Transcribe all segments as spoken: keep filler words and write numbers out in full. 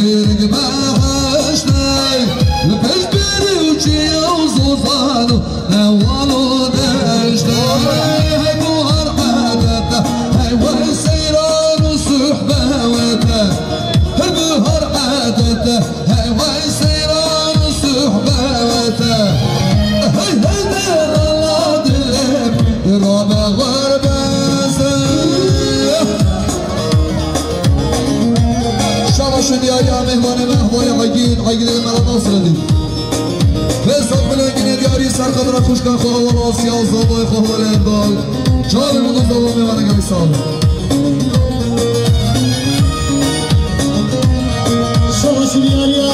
Behiştê, li pişt pêrê û çiya û zozan û newal û deştê. Hey buhar edete, hey wey seyran û suhbewete. Her buhar edete, hey wey seyran û suhbewete. Hey hey de Allah dilê min rabe gurbete. Şabaş û diyariya mêvanê me, hevalê Egîd, Egîdê me re nasredî. Vê sed milyon gine diyarî ser xatira xwişka xwe, heval Asya, zavayê xwe, hevalê Erdal. Çavê min ku zava mêvanê gelî sağ olun. Şabaş û diyariya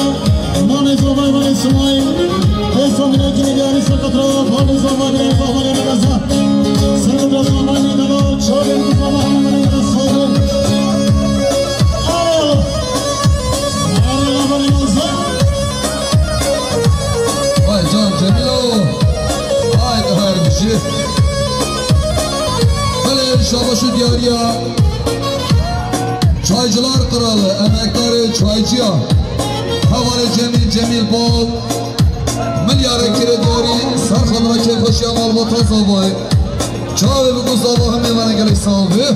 mamê zavayê, hevalê Simayîl. Vê sed milyon gine diyarî ser xatira mamê zavayê, hevalê Reza. Serkefta Osmanlî Delo, çavên ku zava hemû min re sor. Alo. Alo, alo, alo. Vay can Cemilo. Vay her bir şey. Belê, şabaş û diyariya. Çaycılar kralı, emektarê çaycıya. Hevalê Cemîl, Cemîl Bal. Milyarê kiredarî, ser xatira kêfxweşiya malbata zavayê. Çavê biku zava hemê me gelek sağ be.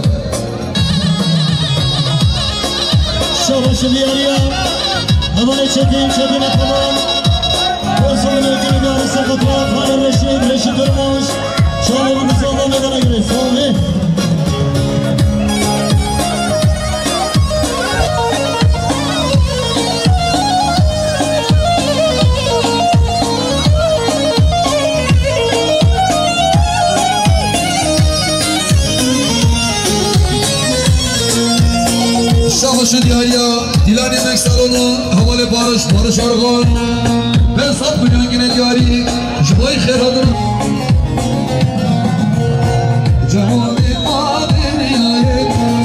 Şabaş û diyariya. Hevalê Çetin, Çetin Ataman. Personelê kiredarî, ser xatira Xalê Reşîd, Reşîd Durmuş. Çavê biku zava hemê me gelek sağ be. Şabaş û diyariya Dîlanê Mek Salonu, hevalê Barış, Barış Argan. Pênc sed milyon gine diyarî. Ji bo xêr hatin. Cemalê ma deryaye,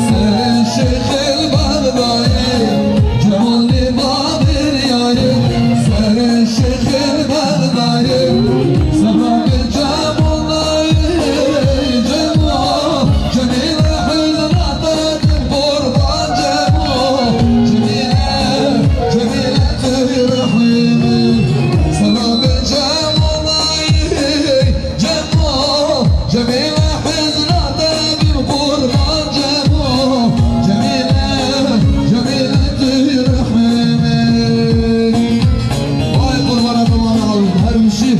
serê Şêxê Bexdayê. Cemalê ma deryaye, serê Şêxê Bexdayê. Selamê Cemalê, Cemal, Cemîlê hizrete qurban Cemal. Cemîlê, Cemîlê tu rehîmî. Selamê Cemalê. Cemo, Cemîle hizra te bîm qurban Cemo. Cemîle, Cemîle tu rehmê. Vay qurbana te mame Ewîn, her mişî.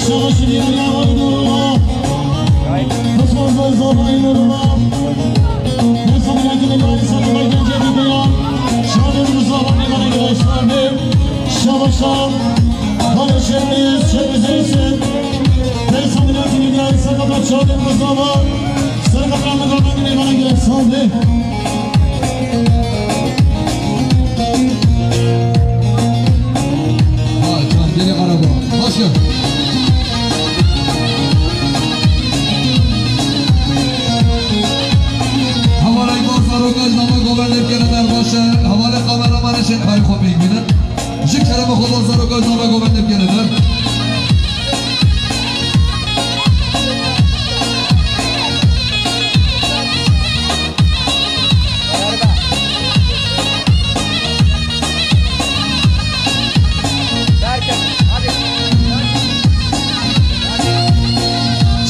Şaşirî ya Nurullah. Nasıl zor zor Nurullah. Nasıl yakın ibadet sana gelecek bir yan. Şaşirî Mustafa ne bana göre şaşirî. Şabaşa, Xalê Şermîz, Şermîz Eysin. Pênc sed milyon gine diyarî ser xatira çavên Mustafa. Ser xatira Mustafa gine bana göre sağ olun. Vay can, gelê araba. Baş e. Hevalê ku zarokaj nava govendê bikene der baş e. Hevalê kameramanê şên kayê xwe pêk bînin. Ji kerema Xweda zarokaj nava govendê bikene der.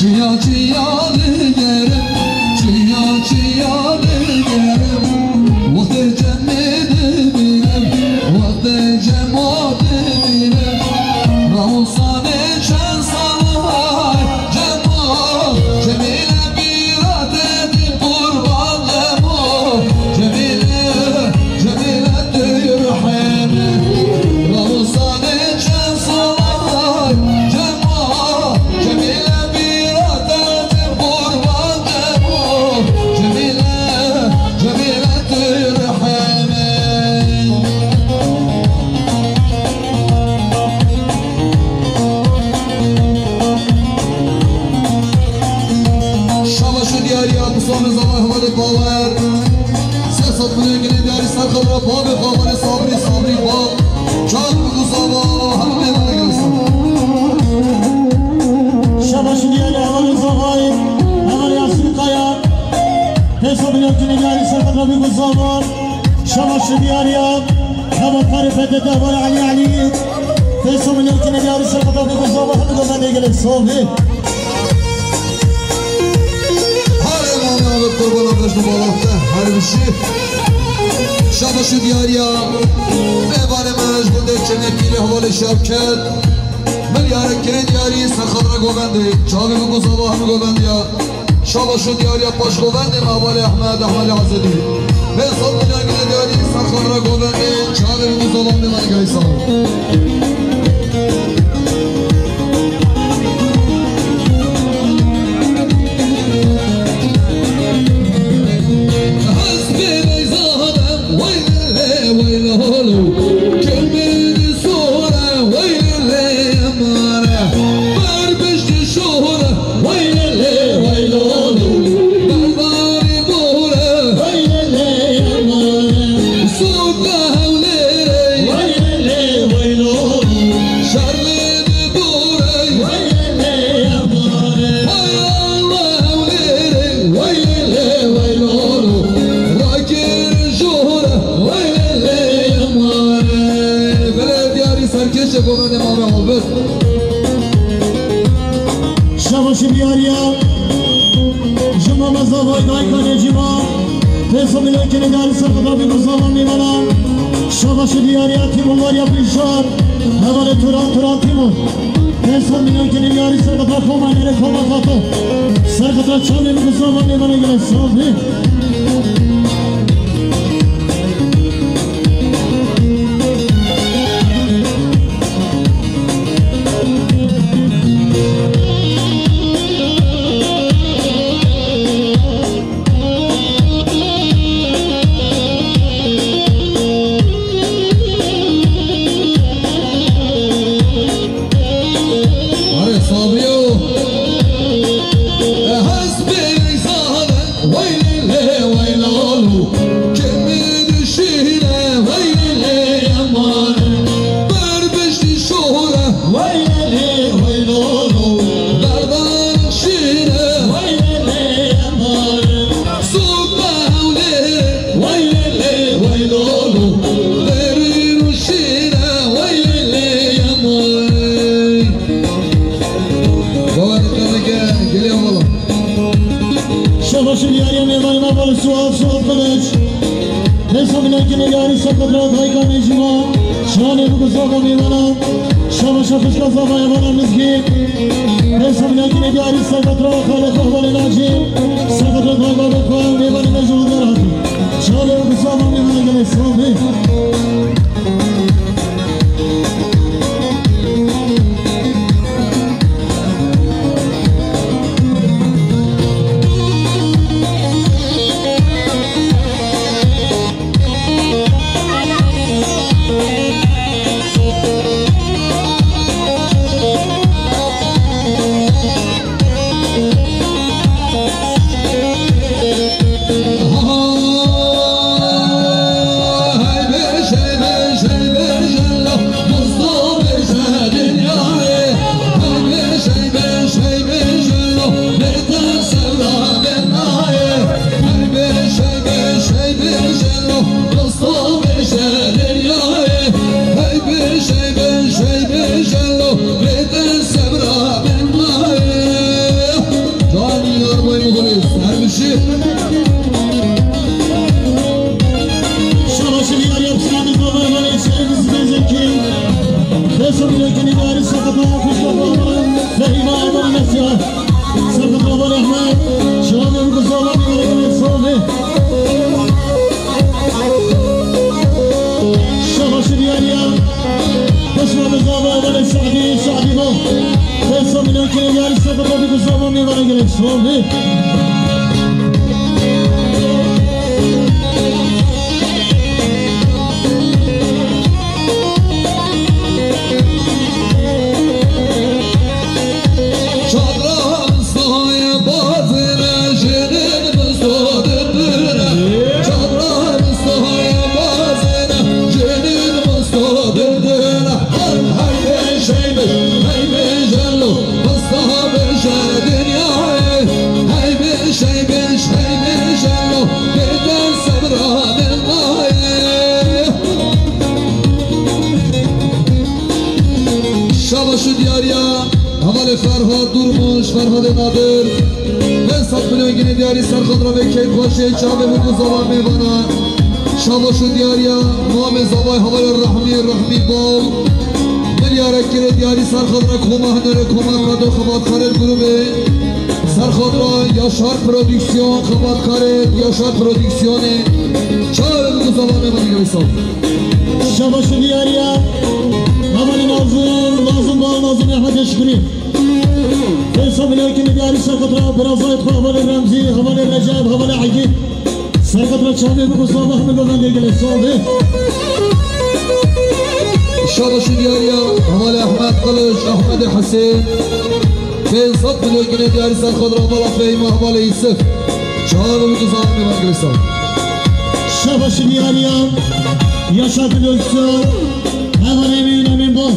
Çiya çiya digerim, çiya çiya digerim. Wextê cemê dibînim, wextê cema dibînim. Rawsanê çend sal hay, cema, cemîle bîra te dî qurban cema. Cemîle, Cemîle tu rehmê. Rawsanê çend sal hay, cema, Cemîle bîra te dî qurban cema. Cemîle, Cemîle tu rehmê. Şabaş û diyariya Mustafa Zava hevalê Bawer. Sê sed milyon gine diyarî ser xatira babê xwe hevalê Sabrî, Sabrî Bal. Çak biku zava, hemû mêvanê gelî sağ. Şabaş û diyariya hevalê Zavayê, hevalê Yasîn Kaya. Pênc sed milyon gine diyarî ser xatira biku zava. Şabaş û diyariya hevalkarê P D T Heval Elî Elî. Pêso milyonkî nediyarî ser xwe dawî ku zava hemû govendê gelê Sovê. Harê mame avê qurbana bejno bala te her bişî. Şabaş û diyariya mêvanê me ji gundê Çênekî lê hevalê Şevket. Milyarek kirê diyarî ser xatira govendê. Çavê min ku zava hemû govendiya. Şabaş û diyariya paşxovendê me hevalê Ehmed, Ehmedê Azedî. Vê sal milyarê diyarî ser xatira govendê. Çavê min ku zava hemû govendiya. Hespê beyzade, weylele, weylolo. Kemê di sore, weylele, emare. Berbiştî şore, weylele, weylolo. Berbarê more, weylele, emare. Soka hewlêrê, weylele, weylolo. Şerlê di borê, weylele, emare. Hay Allah hewlêrê, weylele, weylolo. Rakir jora, weylele, emare. Belê diyarî serkêşê govendê mame Albert. Şabaş û diyariya ji mame zavay dayika Necîma. Pêso milyonkî nediyarî ser xwe dawî ku zava mêvana. Şabaş û diyariya Tîmûr Varya Bîşar. Hevalê Turan, Turan Tîmûr. Pêso milyonkî nediyarî ser xwe da koma nêrê koma xato. Ser xwe da çavê min ku zava mêvana gelê Sovê. Are sabiyo. Hespê zade. Weylele, weylolo, kemê dişîne, weylele, emare. Berbiştî şore, weylele, weylolo, berdan şîne, weylele, emare. Soka hewlêrê, weylele, weylolo, derîn û şîne, weylele, emare. Bawer dike, gelê hevala. Şabaş û diyariya mêvanê me hevalê Suad, Suad Kılıç. Pêso milyonkî nediyarî ser xwe dira dayika Necîma. Çavê min ku zava mêvana. Şabaş û xişka zava hevala Mizgî. Pêso milyonkî nediyarî ser xwe dira xalê xwe hevalê Nacî. Ser xwe dira dayika xwe mêvanê me ji Uludere hatî. Çavê min ku zava mêvana gelê Sovê. Canî yar boy muxlis, her bir şey. Şabaşi diyar yapsın, biz baba, bana içerimiz bezeki. Resul Bilekini bari sakata, kuşla baba, Fehima, Aman Mesya. Sakata, bana Ahmet. Şabaşi kuzaba, bana Ahmet Sami. Şabaşi diyar ya. Kuşla baba, bana Sadi, Sadi bu. Resul Bilekini bari sakata, bir kuzaba, bana Ahmet Sami. Şu diyariya, hevalê Ferhad Durmuş, Ferhadê Nadir. Pênc sed milyon ginê diyarî ser xwe re bê keyfxweşê çavê bû ku zava mêvana. Şaba şu diyariya, namê zavay hevalê Rehmî, Rehmî Bal. Milyarek girê diyarî ser xwe re koma hunerê, koma kado xebatkarê grûbê. Ser xwe re Yaşar Prodüksiyon, xebatkarê Yaşar Prodüksiyonê. Çavê bû ku zava mêvana, gelek sağ ol. Şaba şu diyariya, hevalê Nazim, Nazim Bal, Nazim Ehmed Şükrî. Pênc sed milyon ginê diyarî ser xwe re, birazayê xwe hevalê Remzî, hevalê Recep, hevalê Egîd. Ser xwe re çavê bû ku zava hemî govendê, gelek sağ ol. Şaba şu diyariya, hevalê Ehmed Kılıç, Ehmedê Hesên. Pênc sed milyon ginê diyarî ser xwe re, hevala Fehîma, hevalê Yusuf. Çavê bû ku zava mêvana, gelek sağ ol. Şaba şu diyariya, Yaşar Prodüksiyon, hevalê Emîn, Emîn Bal.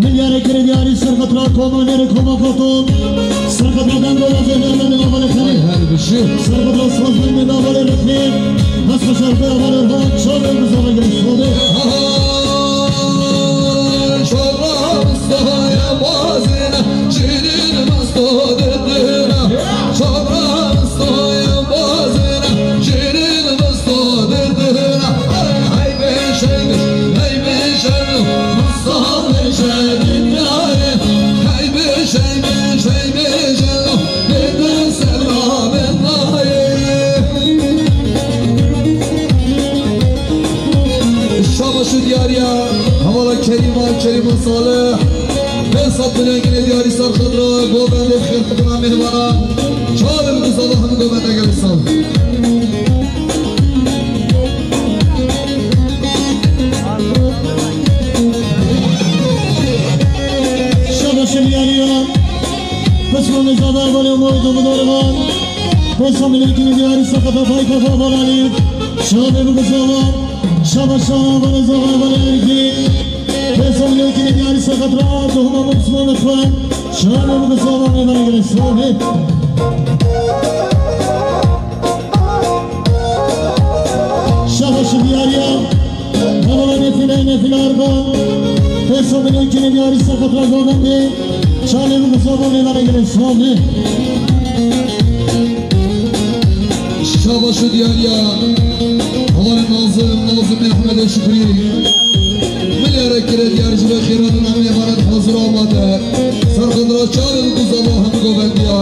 Milyarek girê diyarî ser xwe re, koma hunerê, koma kado. Ser xwe re dengo wazê hurmetê hevalê Xelîl. Her bişî. Ser xwe re sazbendê hevalê Rifî. Hesp şerfê hevalê Orhan. Çavê bû ku zava, gelek sağ ol. Çavra Mustafa'ya bazine, şirin Mustafa dedine. Çavra Mustafa'ya bazine, şirin Mustafa dedine. Hey, hey, beşeymiş, hey, beşeymiş, Mustafa beşeymiş, hey, beşeymiş, hey, beşeymiş, dedim selam ennayim. Şaba şu diyariya, hevala Kerîma, Kerîma Salih. Pênc sed milyon ginê diyarî ser xwe re, govendê xêr xwe re mêvana. Çavê bû ku zava hemî govendê, gelek sağ ol. Şaba şu diyariya, pismanê zava hevalê Umut, Umut Orhan. Pênc sed milyon ginê diyarî ser xwe re, Faik Efe, hevalê Elî. Çavê bû ku zava. Şaba şaba, hevalê zava, hevalê Ergîn. Pênc sed milyon ginê diyarî ser xwe re, tohuma Osmanê xwe. Çavê bû ku zava mêvana, gelek sağ ol. Şaba şu diyariya, hevala Nefîle, Nefîle Erkan. Pênc sed milyon ginê diyarî ser xwe re, govendê. Çavê bû ku zava mêvana, gelek sağ ol. Şaba şu diyariya, hevalê Nazim, Nazim Ehmedê Şükrî. Milyarek girê diyarî ji bo xêrhatina mêvanan hazir amade. Ser xwe re çavê bû ku zava hemî govendiya.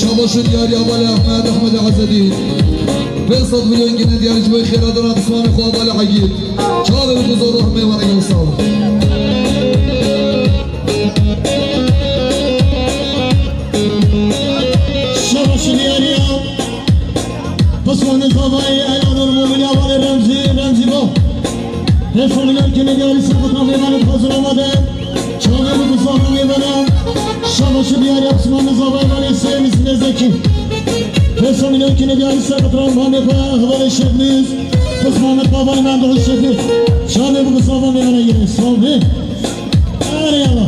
Şaba şu diyariya, hevalê Ehmed, Ehmedê Ezedîn. Pênc sed milyon ginê diyarî ji bo xêrhatina pismanê xwe hevalê Egîd. Çavê bû ku zava hemî mêvanan, gelek sağ ol. Şaba şu diyariya, pismanê zavayê Ela Nur Mumîn, hevalê Remzî, Remzî Bal. Pênc sed milyon ginê diyarî ser xwe re, mêvanê hazir amade. Çavê bû ku zava mêvana. Şaba şu diyariya, pismanê zavayê hevalê Hüseyin, Hüseyin Zekî. Pênc sed milyon ginê diyarî ser xwe re, mamê xwe hevalê Şevnîz. Pismanê xwe hevalê Memduh Şefî. Çavê bû ku zava mêvana, gelek sağ ol. Erê yala.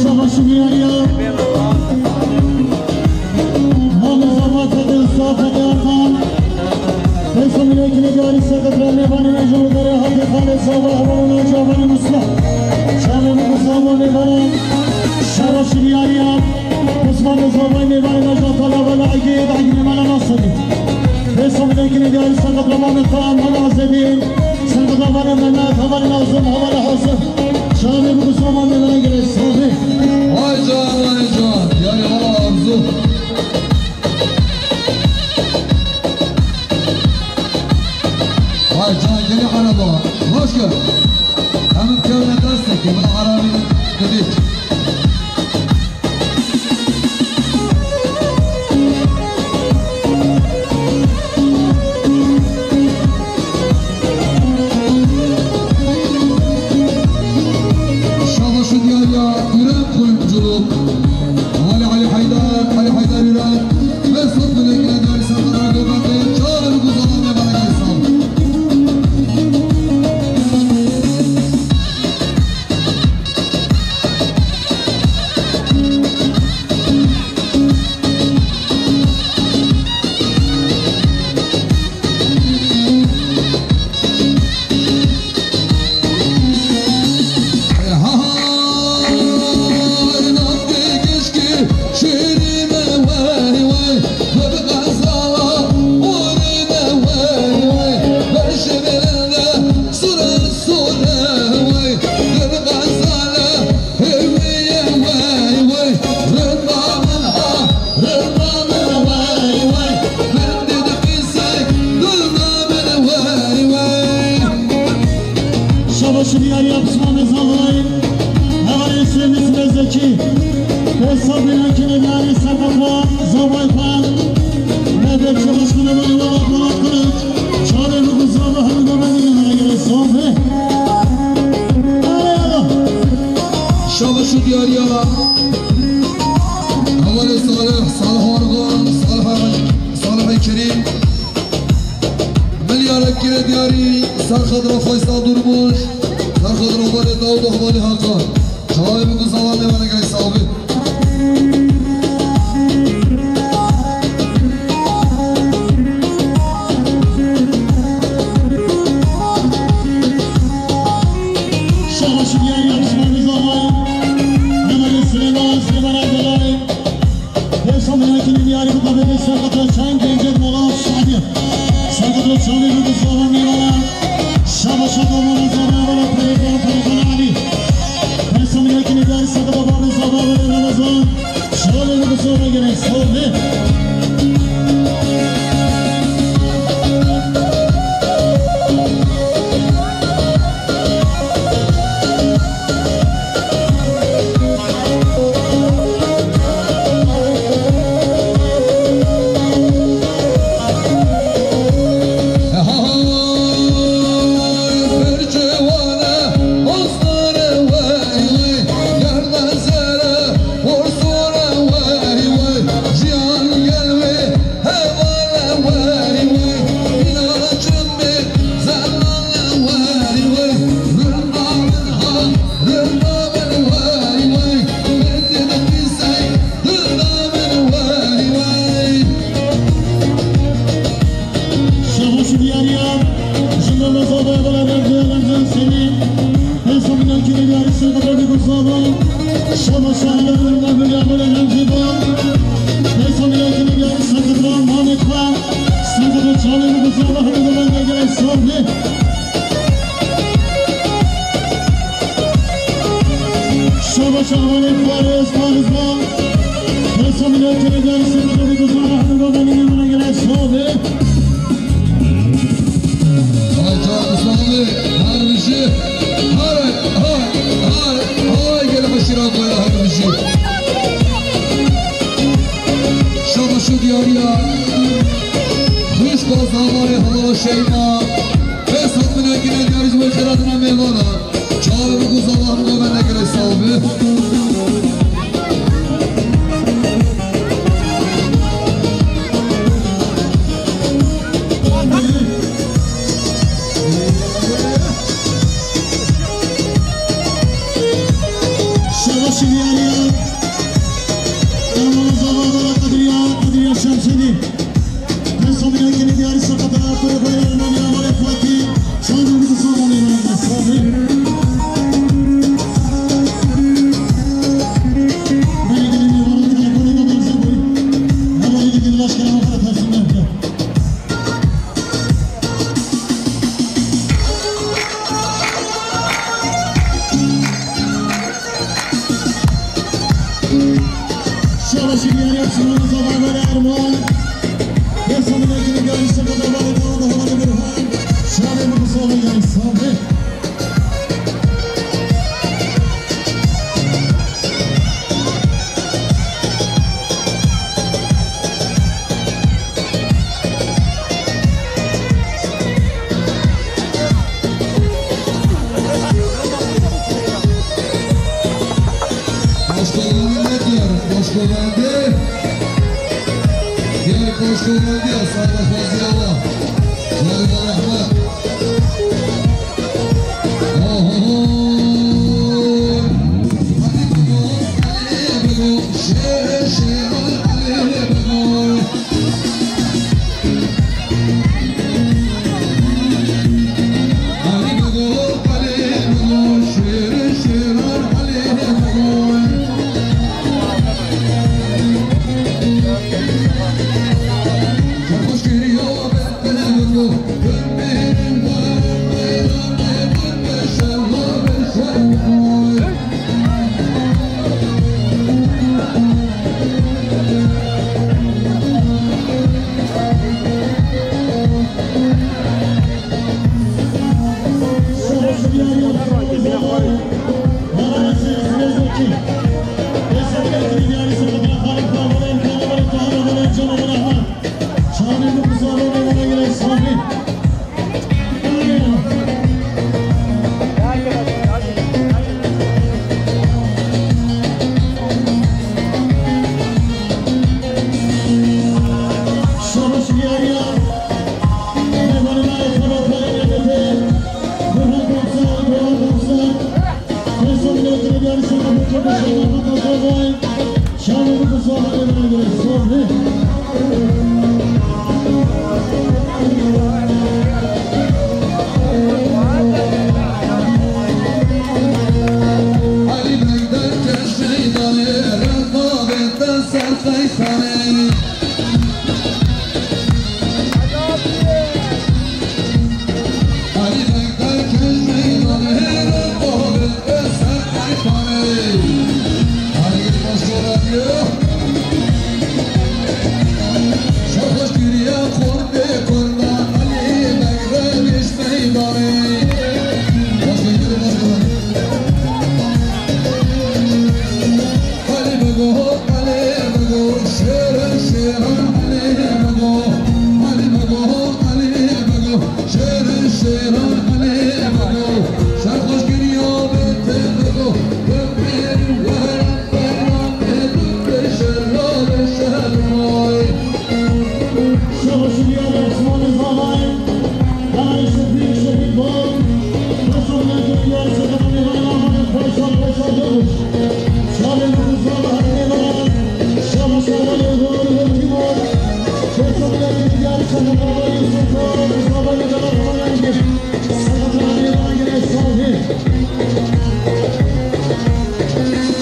Savaşın yarıya. Mami Zava Fetih Usta Fetih Arkan. Pênc sed milyon ginê diyarî ser xwe re, mêvanê me ji Ankara, Hafîz Xalê Zava, hevalê me Cavanê Musla. Çavê bû ku zava mêvanan. Şaba şu diyariya. Pismanê zavayê mêvanê me ji Ankara, hevala Egîd, Egîdê me Nasirî. Pênc sed milyon ginê diyarî ser xwe re, mamê xwe, Mela Ezedîn. Ser xwe re, hevalê Mehmet, hevalê Nazim, hevalê Hasim. Çavê bû ku zava mêvanan, gelek sağ ol. Ay can, ay can. Diyarî hevala Arzu. Şabaş û diyariya Ürem kuyumculuk. Ali, Ali Haydar, Ali Haydar Ürem. Ve son bölümüne diyari sakın arka bende. Çağrı bu zaman ne bana gelsin. Şabaş û diyariya Pismamê Zavayê, hevalê Hüseyin Hüseyin Zeki, Hesabê Ekinê diyarî Serkatwa Zavay Pan, Mehmet Çabaş Kılıç, Mehmet Polat Kılıç, Çavê min ku zava hemû gomenî hemû gere sof be. Ey Allah. Şabaş û diyariya. Hevalê Salih, Salih Argan, Salih, Salih Kerîm. Milyarek gire diyarî, Serxedra Faysal Durmuş, Serxedra Valê Dawud, Valê Hakan. Çavê min ku zava ne bana gere sabi. Şabaş û diyariya Pismamê Zavayê, Mehmet Süleyman, Süleyman Abdullah. Hêsa miletinê diyarî bixwe bê serqetra çend gencek mala Şadiye. Serqetra çavê min bi zava mîvana. Şaba şaba mala zava wala perêkan perêkan Alî. Hêsa miletinê diyarî serqetra babê zava wala Ramazan. Şaba min bi zava gelek sor be. Şabaş û diyariya, ji Mehmet Zava Bela Berdi Lemzin Semî, Hêsa miletinê diyarî Sêxetra Bî Gusava, Şabaş Şahin Lemzin Bela Lemzin Ba, Hêsa miletinê diyarî Sêxetra Mamê Xwe, Sêxetra Çalê Bî Gusava, hemû bi bende gelek sor be. Şabaş Şahanê Faris, Faris Ba. Hêsa miletinê diyarî Sêxetra Bî Gusava, hemû bi bende gelek sor be. Hay can Islamê, her bijî, her, her, her, hay gel hişîra koya her bijî. Şabaş û diyariya, xwişka Zavayê Hala Şeyma, Hêsa miletinê diyarî ji wê xêratina mêvana. Çavê min ku zava hemû me negire saw be. Şabaşî diyariya. Tamam, zava bala Kadriya, Kadriya Şemsînî. Hêsa miletinê diyarî Sêxetra Kurê Xweyê Ermenî Amalê Fatî, çavê min ku zava lê min sabir. Belediye memuru telefonuyla bize bu. Hemen gidin başkanıma para teslim etti. Şabaşî diyarî Osmanlı Zava Bala Erman. Hêsa miletinê diyarî Sêxetra Bala Dawud Havalê Burhan. Çavê min ku zava lê min sabir. Şovendê, gelek baş şovendê, sağ ol, fazla Allah. Gelek rahmet. Oho. Hadi bego, hadi bego, şere şere, hadi bego.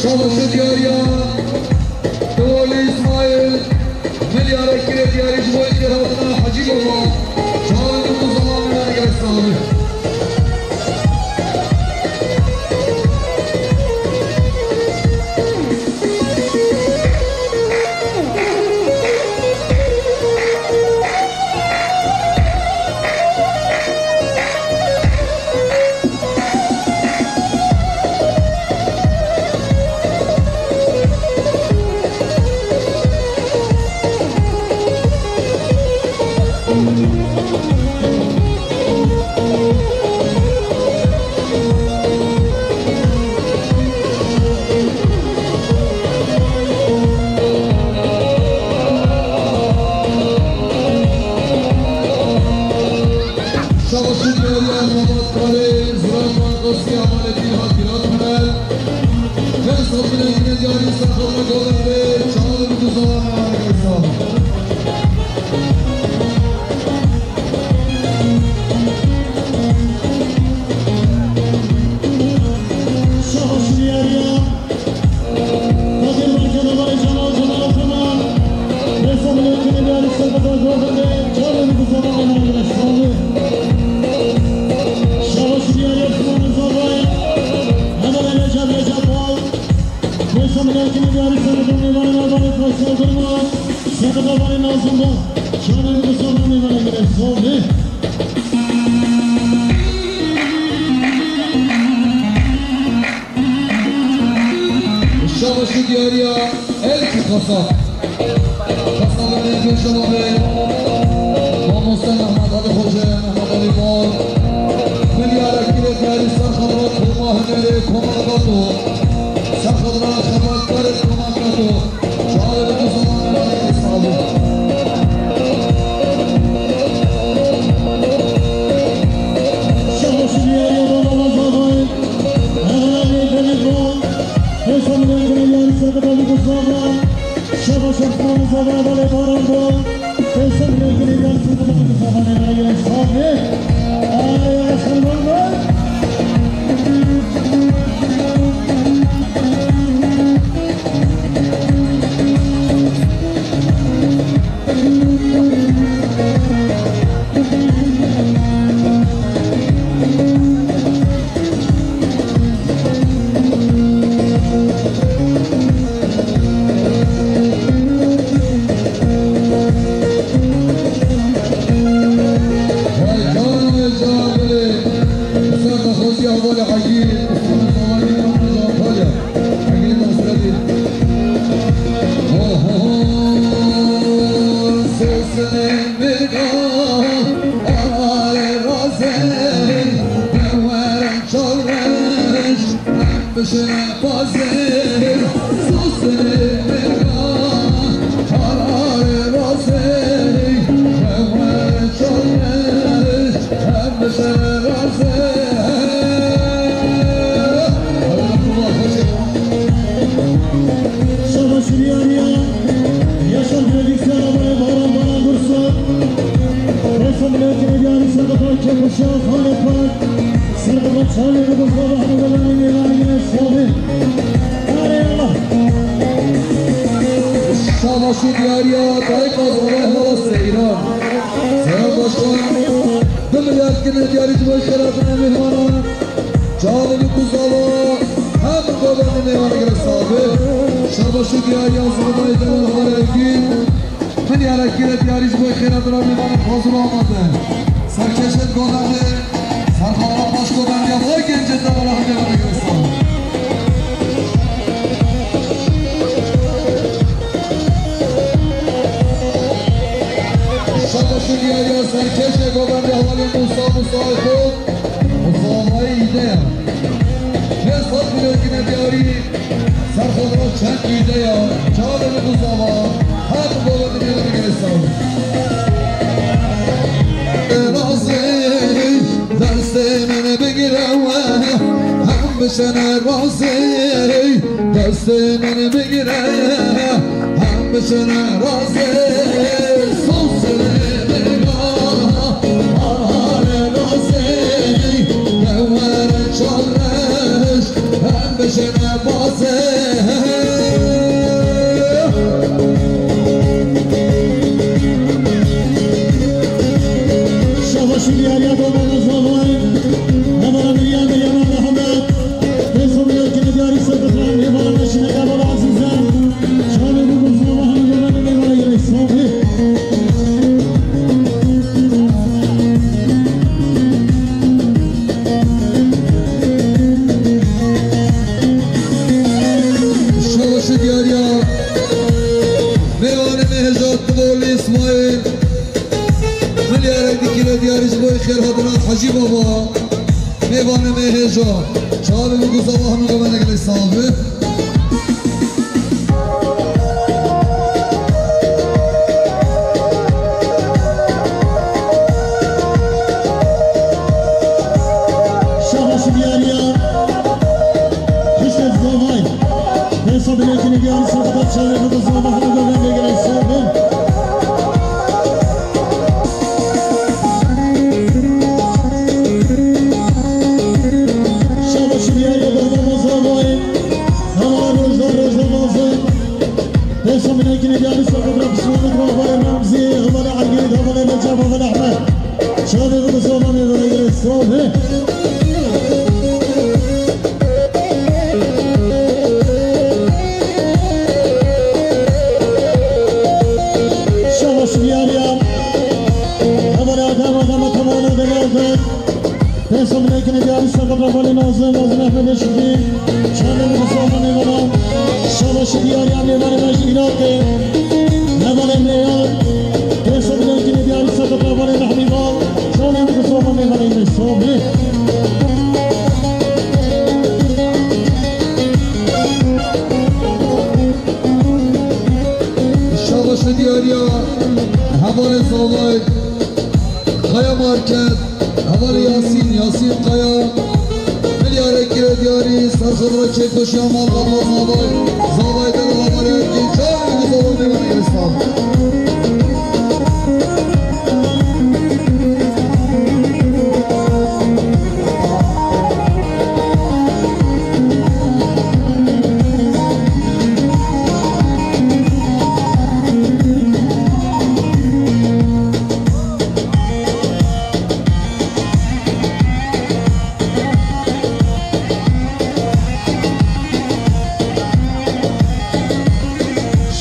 Çavuşu diyariya, Dewali İsmail, milyara kire diyari ji bo êdî hatina Hacî Baba, çawa min ku zaman min gerek sabi. Şabaşî diyariya Mebatkarê Zirafa Qasî Emaletî hat Girat Hunel. Kes hatine yine diyarî Serxadra Govendê, çawa bi zaman Emaletî. Şabaşî diyariya. Şabaşî diyariya Elkî Xasab. Xasabê me pêşewa be. Mamoste Mehmet Alî Xoce, Mehmet Alî Mor. Milyara kîrê diyarî Serxadra Koma Hunerê Koma Kato. Serxadra xebatkarê Koma Kato. Şabaş Diyariya, yaşam prodüksiyon abayı Baran Baran Dursun. Ressam Mülakine Diyari Sakata Kepuşa Halet Park. Serkaba Çalı Rıdızla Bahri Galani Meyvani Yine Sabi. Arayallah. Şabaş Diyariya, Tayyip Azgın Ehvala Seyran. Seyran Başkan. Bi milyar kine diyarî ji bo xêratina mêhmana. Çavê min ku zava, hem gobanê mêhmana gere sabe. Şabaş û diyariya zilmayê dewan Xalê Ergîn. Milyara kire diyarî ji bo xêratina mêhmana hazir amade. Serkeşên gobanê, serxala paş gobanê ya vay gencê dewan Xalê Ergîn gere sabe. Şabaş û diyariya serkeşê govendê hevalê Musa Musayê xwe, Musa Havayê îde ya. Pênc sed milyon kine diyarî, serxwedra çend îde ya, çavê min Musa Hava, her govendê min bigire saw. Razî, destê min bigire we, em bişene razî, destê min bigire. Em bişine razê, sosirê bêga, hare razê, dewere çareş, em bişine bazê. Şabaş û diyariya domana zavay, hemara Miryam ve Yaman Ahmet. Pênc sed milyon kine diyarî serkeftan mêvana meşine kabala azîze. Şanê bu gurfuna mahmûd ve mene mêvana yine sofê. Şabaş û diyariya mêvanê me hejat Tivoli İsmail. Milyarek dikile diyarî ji bo xêr hatina Hecî Baba. Mêvanê me hêja. Çavê min ku zava hemû govendek lê sax be. Şabaş diyariya. Hişmet zavay. Hesabı lekini diyarî sakata çavê min ku zava hemû govendek lê sax be. Şabaş diyariya berdana zavayê. Hema rojda rojda bazı. Pêsa minekine diyarî sakata pişmanlık ve havale Remzi, havale Ergin, havale Recep, havale Ahmet. Şabaş bu sobanê ve sobe. Şabaş diyariya. Hevalê Adem, Adem, Adem, Adem, Adem. Pêsa minekine diyarî sakata hevalê Nazim, Nazim Ehmed Eşikî. Şabaş bu sobanê ve. Şabaş diyariya, mêvanê me ji Îraqê. Hevalê me ya. Pêsa minekine diyarî sakata hevalê Mehmî Bal. Şabaş bu sobanê ve. Sobe. Şabaş diyariya hevalê Zavay, Kaya Market, hevalê Yasin, Yasin Kaya, milyarek kire Yarî serxwe re çêkoşiya malbata Zavay, Zavay de li Hamarê Erkî, çar û du Zavay mêvanê gelê sal.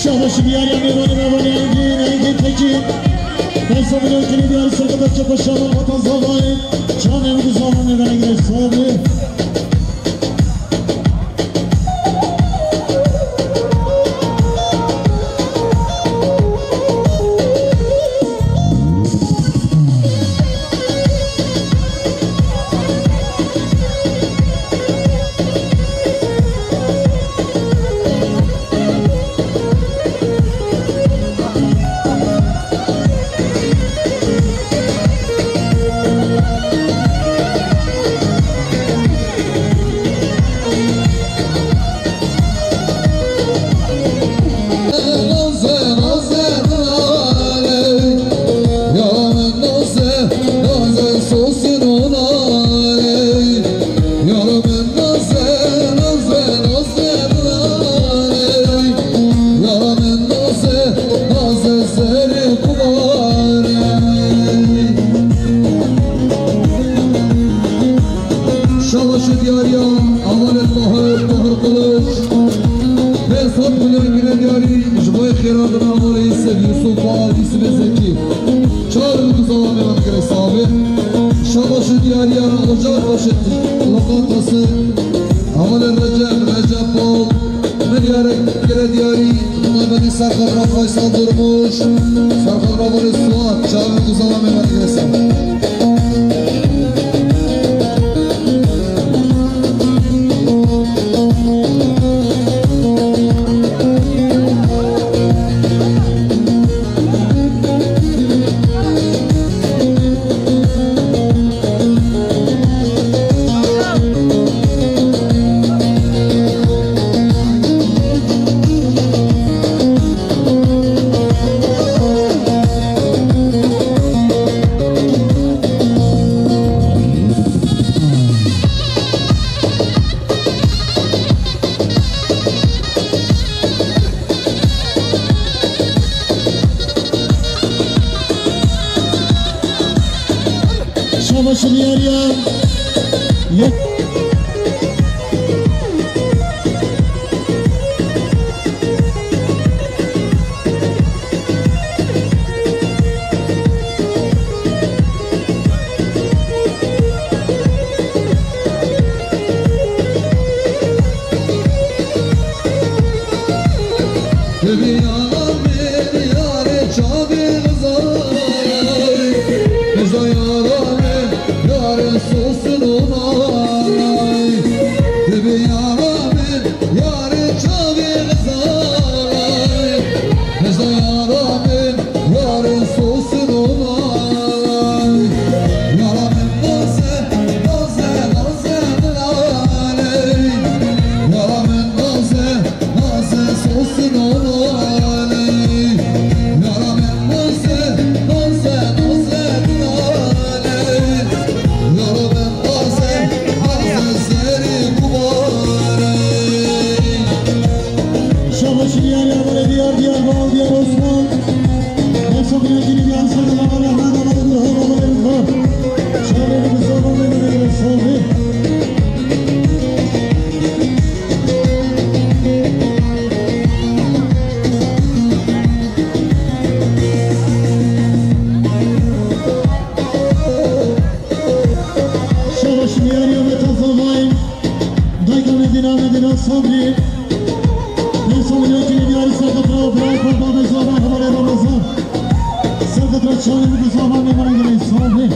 Şabaş diyarî ya mêvanê me, Valî Engîn, Engîn Tekîn. Dest milyon kinê diyarî serketa çepa şaban vatan Zavayê. Çavê min ku Zava mêvanê gelê sal bê. Şabaş û diyariya hevalên Mahir, Mahir Kılıç. Pênc sed milyon gine diyarî ji bo xêrandina hevalê Yusuf, Yusuf Faal, Yusufê Zekî. Çar û du Zava mêvanê gelê sal bê. Şabaş û diyariya Ocar Reşit, Lokantası. Hevalên Recep, Recep Bol. Min diyarek gele diyarî, min bidî serxwe re Faysal Durmuş, serxwe re Suat, çavê min ku Zava mêvanê gelê sal. Şabaş diyariya. Şabaş diyar, yar, diyar, diyar, bal, diyar, Osman. Diyar, Osman. Şabaş diyar, yar, Mete Zavay. Dayka Medîna, Medîna Sabrî. Pênc sed milyon kinê diyarî serketa Bira Kurban Zava, hevalê Ramazan. Serketa çavê min ku Zava mêvanê gelê sal bê.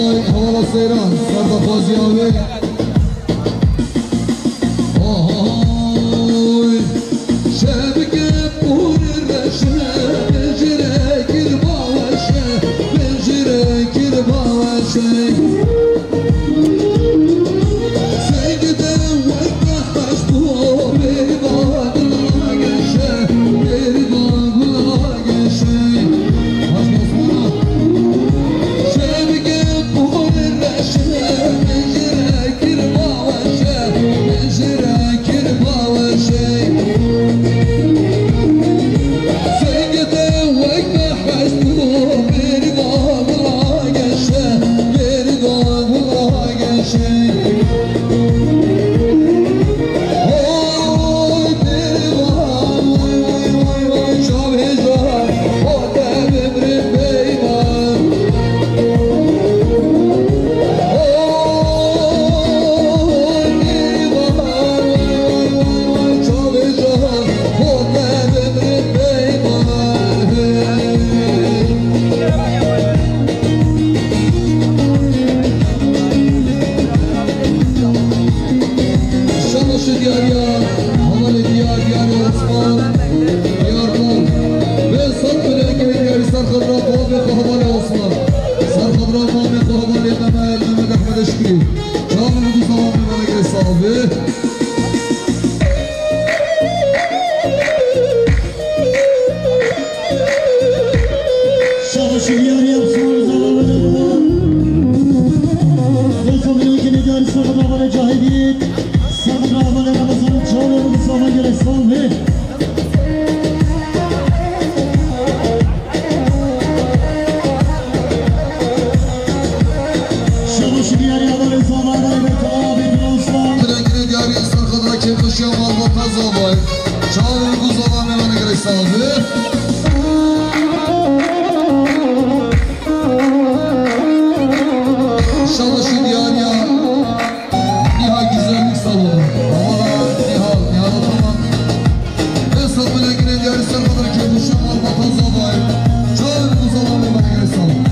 Hevala seyran, ser daxwaziya wê. Oy, şevke pûr reşe, bejire kir baweşe, bejire kir baweşe. Sengde wek behs bû, bêrî bagula geşe, bêrî bagula geşe. Haşt Osmana. Şabaşê diyariya hevalê diyar, diyarê Osman, diyar Mol. Ve sed milyon gelê diyarî ser xwe dira bavê xwe hevalê Osman. Ser xwe dira mamê xwe hevalê Mehmet, Mehmet Ehmed Eşkirî. Çavê min dû zaman Mehmet Eşkirî sax be. Şabaşê diyarî Osman Rıza Baba. Ve sed milyon gelê diyarî ser xwe dira bavê Cahit Yiğit. Ser xwe dira bavê Ramazan, çavê min dû zaman gelê sax be. Şabaşê diyarî hevalê Zavay, hevalê Beytala, Beytala Osman. Dilekine diyarî ser xwe dira kêfxweşiya malbata Zavay. Çavê min dû zaman Mehmet Eşkirî sax be. Şabaşê diyariya Nihal Güzellik Salonu. Aman Nihal, Nihal, tamam. Esat Bilekine diyarî ser xwe dira kêfxweşiya malbata Zavay. Çavê min dû zaman Mehmet Eşkirî sax be.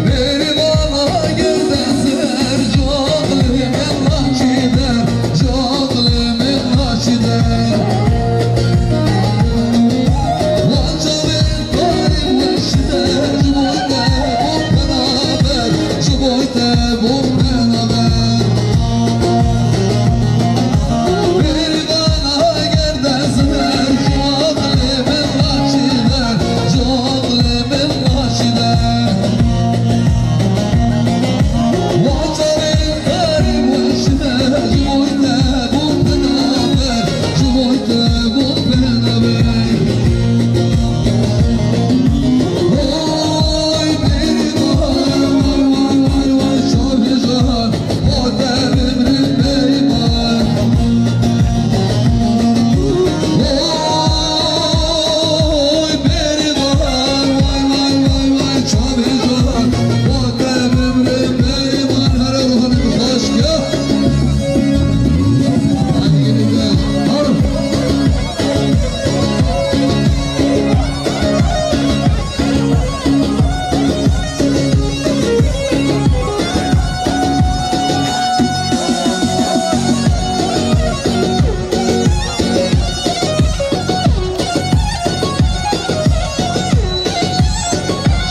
Bêrî bala gerde ser, caqlê min naçî der, caqlê min naçî der. Wan çavê tarî weş der, ji bo te bû penaber, ji bo te bû penaber. Bêrî bala gerde ser, caqlê min naçî der, caqlê min naçî der.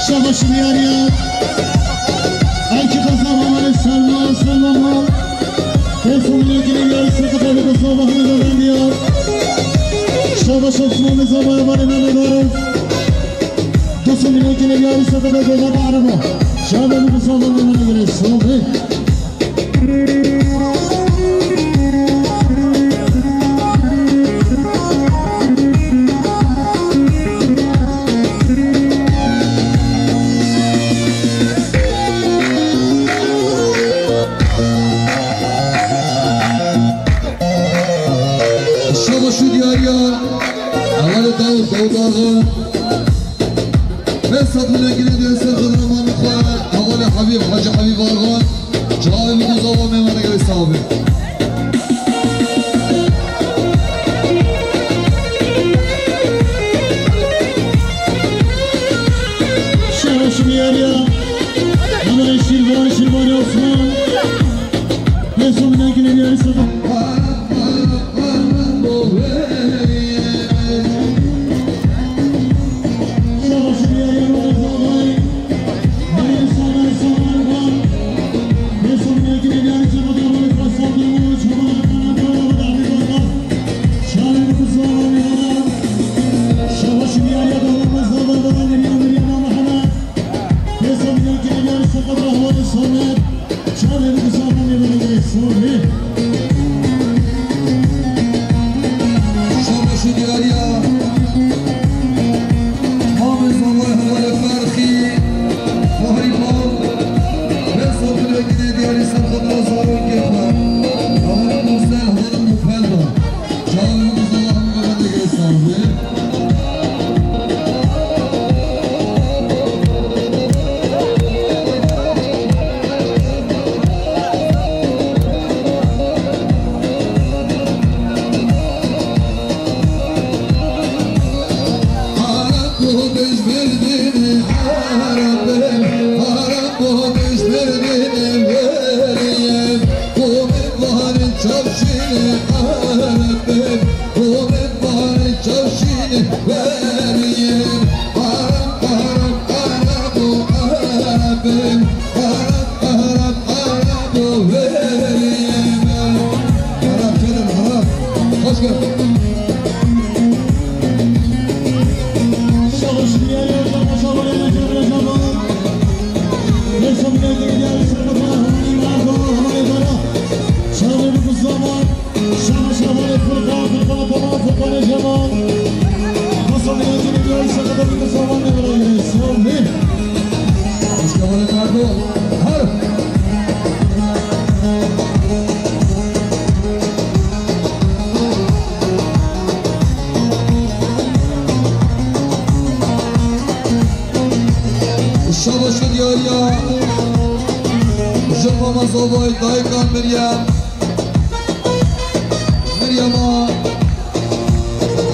Şabaşê diyariya. Erkî Qazan, Amalê Selma, Selma Mal. Pênc sed milyon gelê diyarî ser xwe dira bavê Qazan, Bahmî Bevendiya. Şabaş Osman Rıza Baba, hevalê Mehmet Arif. Du sed milyon gelê diyarî ser xwe dira bavê Araba. Çavê min dû zaman Mehmet Eşkirî sax be. Şabaş û diyariya hevalê Dawud, Dawud Arxan. Pênc sed milyon gelê diyarî ser xwe dira mamê xwe, hevalê Habîb, Hacî Habîb Arxan. Çavê min dû zaman Mehmet Eşkirî sax be. Hemen Şirvan, Şirvan Osman. Ve sonuna yine bir arası. Şabaş û diyariya Mamê Zavay Hevalê Ferxî, Fahrî Bal, Bêso Dilwekînê diyarî serxwedira zarokê xwe, Hevalê Mursel, Hevalê Mupel da. Çavê min dizala hemû bendegirê saz bê. Arap gelin, Arap. Hoş geldin. Hoş geldin Erdoğan. Her. Şabaş û diyariya ji mama zavay dayikan Meryem. Meryema,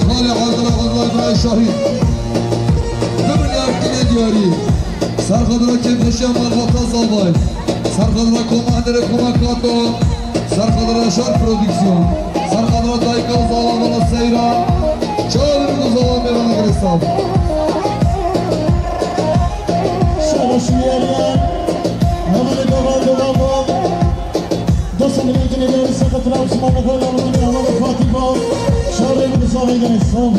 malê Adil Abdullah Şahîd. Bi milyar tîne diyarî. Serxwedira kêfxweşiya malbata zavay. Serxwedira koma Hendirê, koma Kato. Serxwedira Şar Prodüksiyon. Serxwedira dayika zava vala seyra. Çavê min û zava mêrana girê sav. Şabaş û diyariya. Hevalê devam, devam. Dostum, renkini verirse de Trabzon'a koyalım. Hevalê Fatih Bal. Çavê min û zava mêrana girê sav.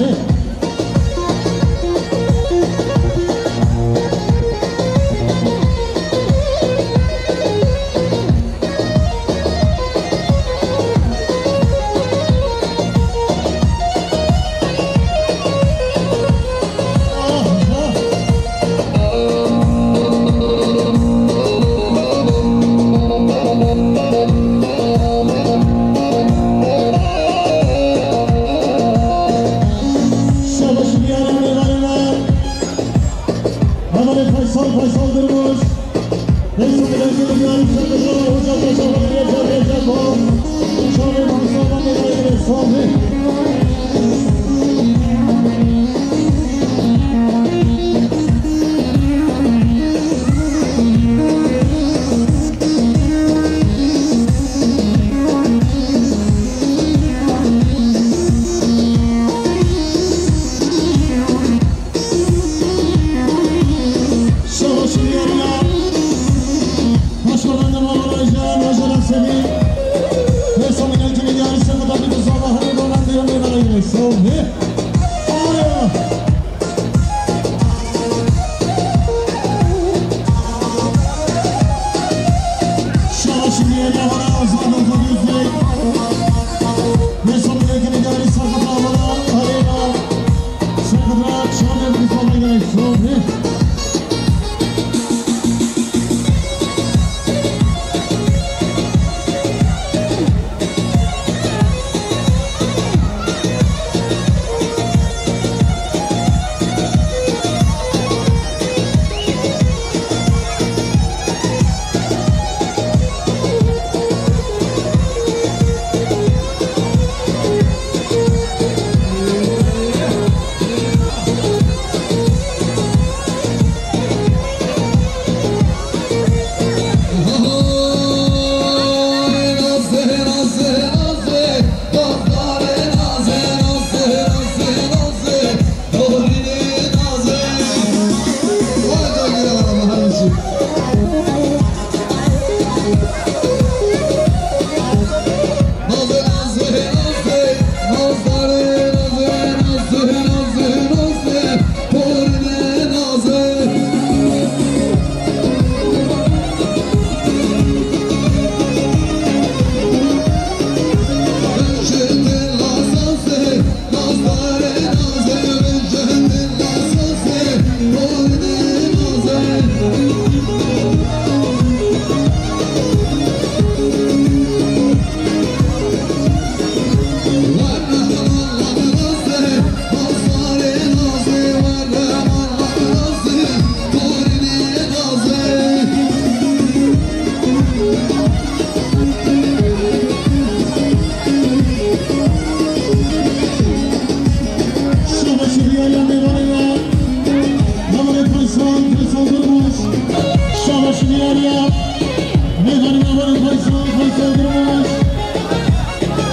Mêvanê me Faysal, Faysal Durmuş.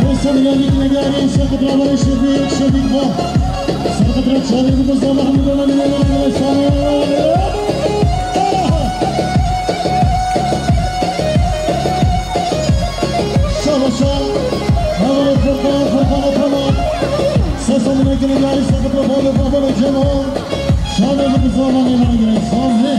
Faysal geldi yine geldi. Serqet rabarê Şefîk, Şefîk va. Serqet ra çavê bi Mustafa Hemîd Ömer ile beraber efsane. Şabaşa. Hevalê Furkan, Furkan Ataman. Sesonê yine geldi. Serqet rabarê Babana Cemal. Şabaşa bi Mustafa Hemîd Ömer ile efsane.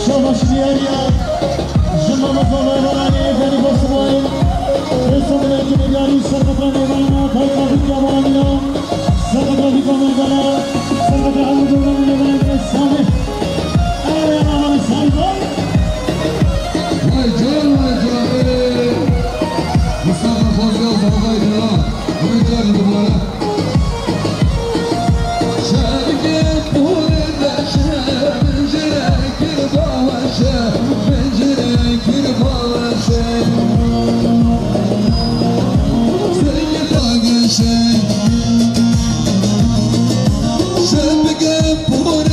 Şabaş diyar ya. Ji Mehmet Baba Evananê, Ferî Bosmayî. Êsa Melekî Nîgarî, Serqet Rêvana, Kayka Vîtya Baranîna. Serqet Rêvîka Mengala. Serqet Rêvîka Mengala. Sami. Ew ya Sami. Vay can, vay can, ey. Mustafa Fazıl Zavay Kral. Hemen can dubare. Şevket Pûrdeşe, Bencire Kirbawe şe, Bencire Kirbawe şe. Seyda Geşe. Şevket Pûr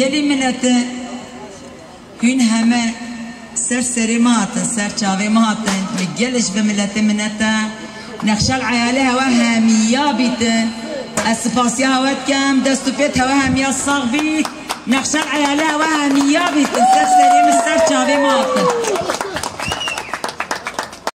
Gelî minete, hûn heme ser serê me hatin, ser çavê me hatin. Min gelê ji vê miletê minete. Nexşel eyalê hewe hemiya bîtin. Ez spasiya hewe dikem, dest û pêt hewe hemiya sax bît. Nexşel eyalê hewe hemiya bîtin, ser serê min, ser çavê me hatin.